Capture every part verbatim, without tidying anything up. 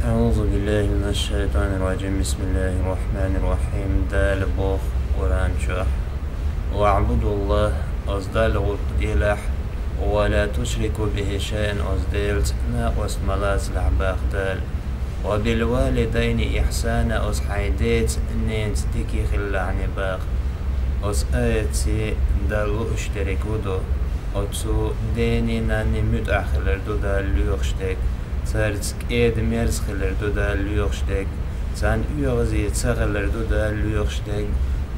أعوذ بالله من الشيطان الرجيم. بسم الله الرحمن الرحيم. Дала боху Къуръан чохь: «واعبدوا الله», оцу Далла гӀуллакх делахь, «ولا تشركوا به شيئا», оцу Делаца накъост ма лацалахь боху Дала. «وبالوالدين إحسانا», оцу хьайн деца, ненаца дика хилалахь боху. Оцу аятца Далла лууш дерг хӀун ду? Оцу дений, нанний муьтӀахь хилар ду Далла лоьхуш дерг. Цаьрца кӀеда-мерза хилар ду Далла лоьхуш дерг. Царна оьгӀазе ца хилар ду Далла лоьхуш дерг.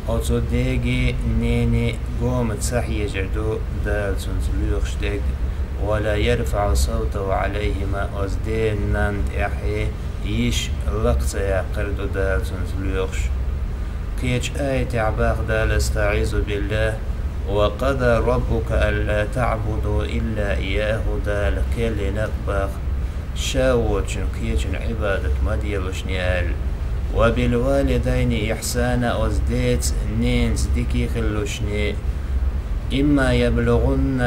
Оцу дений, нений гома ца хьежар ду Дала цуьнца лоьхуш дерг. «ولا يرفع صوته عليهما», оцу ден-нанна тӀехь йиш лакха ца яккхар ду Дала цуьнца лоьхуш. Кхечу аятехь боху Дала: أستعيذ بالله: «وقضى ربك ألا تعبدوا إلا إياه», Дала кхел йина боху, Ша воцучун кхечун Ӏибадат ма делушне аьлла. «وبالوالدين إحسانا», оцу деца, ненаца дика хилалушне. «إما يبلغن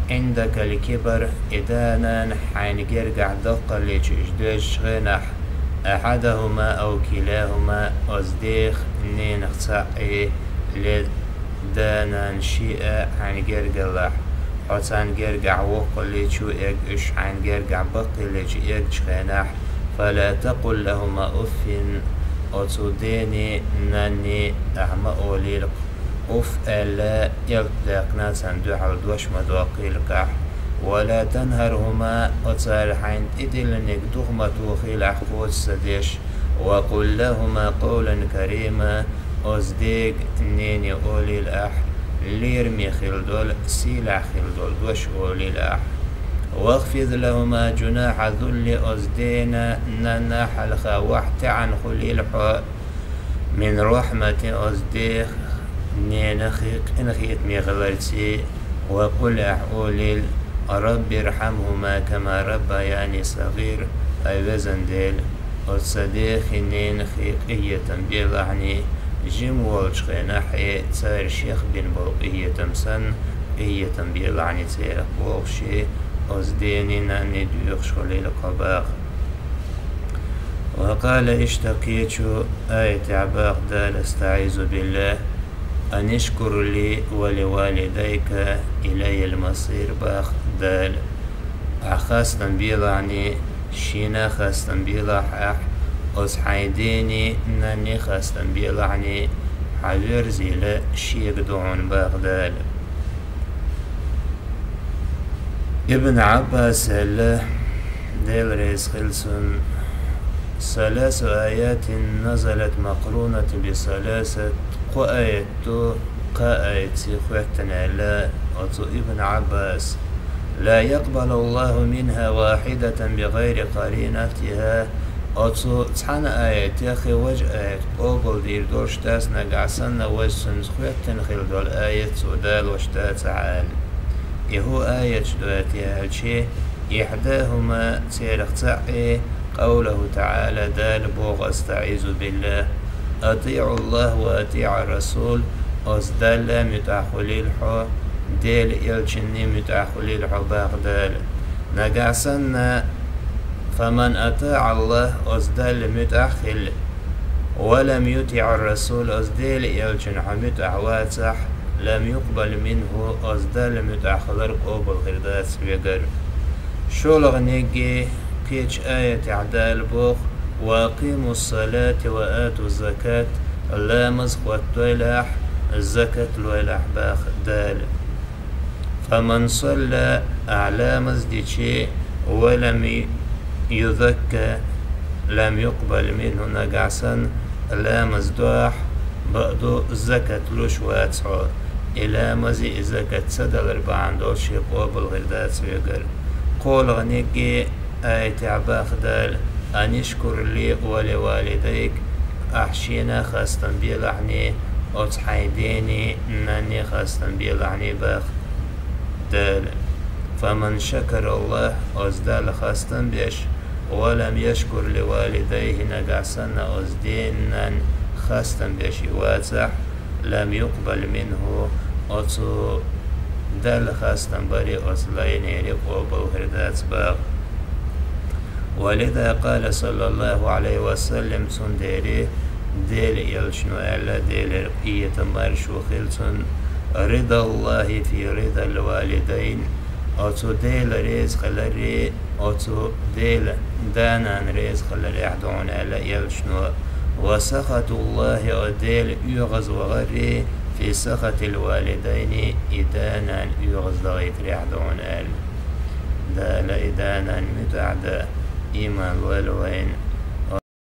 عندك الكبر», и да-нана хьайна гергахь даккхаллича уьш доьжучу хенахь, «أحدهما أو كلاهما», оцу дех, ненах цхьаъ, е да-нана шиъ а хьайна гергахь, хьо царна гергахь воккхаллича а эгна, уьш хьайна гергахь баккхаллича а эгначу хенахь, «فلا تقل لهما أف», оцу дений, нанний ахь ма олийла уфф аьлла, элп даьккхина царна дуьхьал дош ма доккхийла ахь. «ولا تنهرهما», оцара хьайна тӀедиллинарг духа ма тухийла ахь кхочуш ца деш. «وقل لهما قولا كريما», оцу дега, нене олийла ахь, лераме хила долу, сийлахь хила долу дош олийла ахь. «واخفض لهما جناح الذل», оцу дена, нанна хьалха вахь таьӀна хуьлийла хьо, «من الرحمة», оцу дех, ненах къинхетаме хиларца, «وقل», ахь олийла: «رب ارحمهما كما ربياني صغيرا», хӀай везан Дела, оцу сан дехи ненахи къинхетам белахь, жима волчу хенахь, цара шех бина болу къинхетам санна, къинхетам белахь церах бохуш, оцу дений, нанний доьхуш хуьлийла кхо боху. «وقال», иштта кхечу аятехь боху Дала: «أستعيذ بالله: أن اشكر لي ولوالديك إلي المصير», боху Дала. Ахь хастам белахь, шена хастам белахь ахь, оцу хьайн дений, нанний хастам белахь, хьан верзийла шега ду хьуна боху Дала. Ибн Ӏаббаса аьлла, Дела реза хила цунна: «ثلاث آيات نزلت مقرونة بثلاثة», кхо аят ду, кхаа аятца хоьттина аьлла оцу Ибн Ӏаббаса: «لا يقبل الله منها واحدة بغير قرينتها». Оцу цхьана аятех и важа аят къобалдийр долуш дац нагахь санна, важа цуьнца хоьттина хила долу аят цо далош дацахь аьлла. И хӀун аяташ ду те аьлча, «إحداهما», церах цхьаъ, «قوله تعالى», Дала боху: «أستعيذ بالله: أطيعوا الله وأطيعوا الرسول», оцу Далла муьтӀахь хуьлийла хьо, Делан элчанна муьтӀахь хуьлийла хьо боху Дала. Нагахь санна, «فمن أطاع الله», оцу Далла муьтӀахь а хилла, «ولم يطع الرسول», оцу Делан элчанна хьо муьтӀахь вацахь, «لم يقبل منه», оцу Далла муьтӀахь хилар къобал хир дац вегара. ШолгӀаниг, кхечу аятехь Дала боху: «وأقيموا الصلاة وآتوا الزكاة», ламаз хӀоттойла ахь, закат лойла ахь боху Дала. «فمن صلى», ахь ламаз дича, «ولم يزك لم يقبل منه», нагахь санна, ламаз до ахь, бакъду, закат луш вац хьо, и ламази, и закат ца далар бахьана долуш и къобал хир дац вегара. КхоалгӀаниг, аятехь боху Дала: «أن اشكر لي ولوالديك», ахь шена хастам белахь, оцу хьайн дений, нанний хастам белахь боху Дала. «فمن شكر الله», оцу Далла хастам беш, «ولم يشكر لوالديه», нагахь санна оцу дений, нанний хастам беш и вацахь, «لم يقبل منه», оцу Далла хастам бари, оцу лайнери къобал хир дац боху. ولذا قال صلى الله عليه وسلم, цундела Делан Элчано аьлла, Делера къинхетам, маршо хилда цунна: رضا الله في رضا الوالدين, оцу Дела реза хилар, оцу Дела да-нана реза хиларехь ду хьуна, аьлла Элчано. وسخط الله, Делан оьгӀазвахар في سخط الوالدين, и да-нана оьгӀаздахийтарехь ду хьуна, аьлла. Дала и да-нана муьтӀахь дан иман лойла вайна,